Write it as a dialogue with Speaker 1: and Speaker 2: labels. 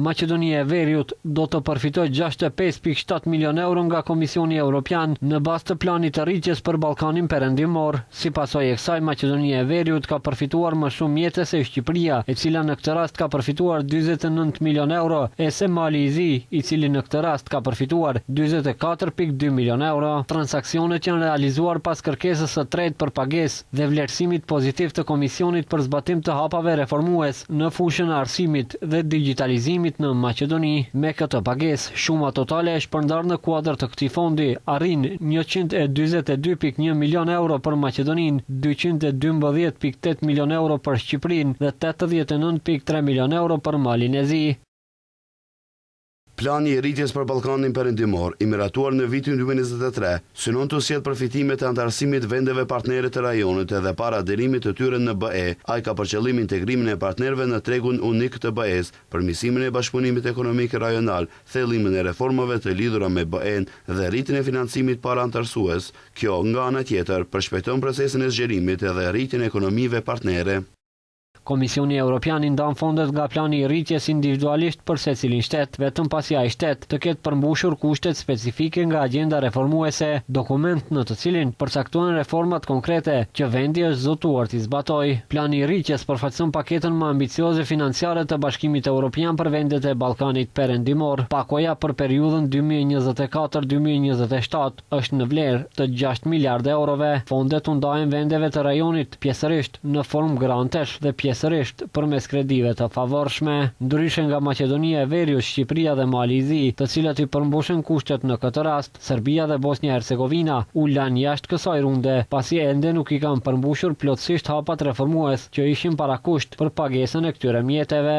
Speaker 1: Maqedonia e Veriut do të përfitojë 65,7 milionë euro nga Komisioni Evropian në bazë të planit të rritjes për Ballkanin Perëndimor. Si pasojë e kësaj, Maqedonia e Veriut ka përfituar më shumë mjete se Shqipëria, e cila në këtë rast ka përfituar 49 milionë euro, e se Mali i Zi, i cili në këtë rast ka përfituar 44,2 milionë euro. Transaksionet janë realizuar pas kërkesës së tretë për pagesë dhe vlerësimit pozitiv të Komisionit për zbatim të hapave reformues në fushën e arsimit dhe digjitalizimit në Maqedoni. Me këtë pagesë, shuma totale e shpërndarë në kuadër të këtij fondi arrin 142.1 milionë euro për Maqedoninë, 212.8 milionë euro për Shqipërinë dhe 89.3 milionë euro për Malin e Zi.
Speaker 2: Plani i rritjes për Ballkanin Perëndimor, i miratuar në vitin 2023, synon të sjellë përfitimet e anëtarësimit vendeve partnere të rajonit edhe para aderimit të tyre në BE. Ai ka për qëllim integrimin e partnerëve në tregun unik të BE-s, përmirësimin e bashkëpunimit ekonomik rajonal, thellimin e reformave të lidhura me BE-n dhe rritjen e financimit para anëtarësues. Kjo, nga ana tjetër, përshpejton procesin e zgjerimit dhe rritjen e ekonomive partnere.
Speaker 1: Komisioni Evropian i ndan fondet nga plani i rritjes individualisht për secilin shtet, vetëm pasi ai shtet të ketë përmbushur kushtet specifike nga agjenda reformuese, dokument në të cilin përcaktohen reformat konkrete që vendi është zotuar t'i zbatojë. Plani i rritjes përfaqëson paketën më ambicioze financiare të Bashkimit Evropian për vendet e Ballkanit Perëndimor. Pakoja për periudhën 2024-2027 është në vlerë të 6 miliardë eurove. Fondet u ndahen vendeve të rajonit pjesërisht në formë grantesh dhe pjesërisht përmes kredive të favorshme. Ndryshe nga Maqedonia e Veriut, Shqipëria dhe Mali i Zi, të cilat i përmbushën kushtet në këtë rast, Serbia dhe Bosnja e Hercegovina u lanë jashtë kësaj runde, pasi ende nuk i kanë përmbushur plotësisht hapat reformues që ishin parakusht për pagesën e këtyre mjeteve.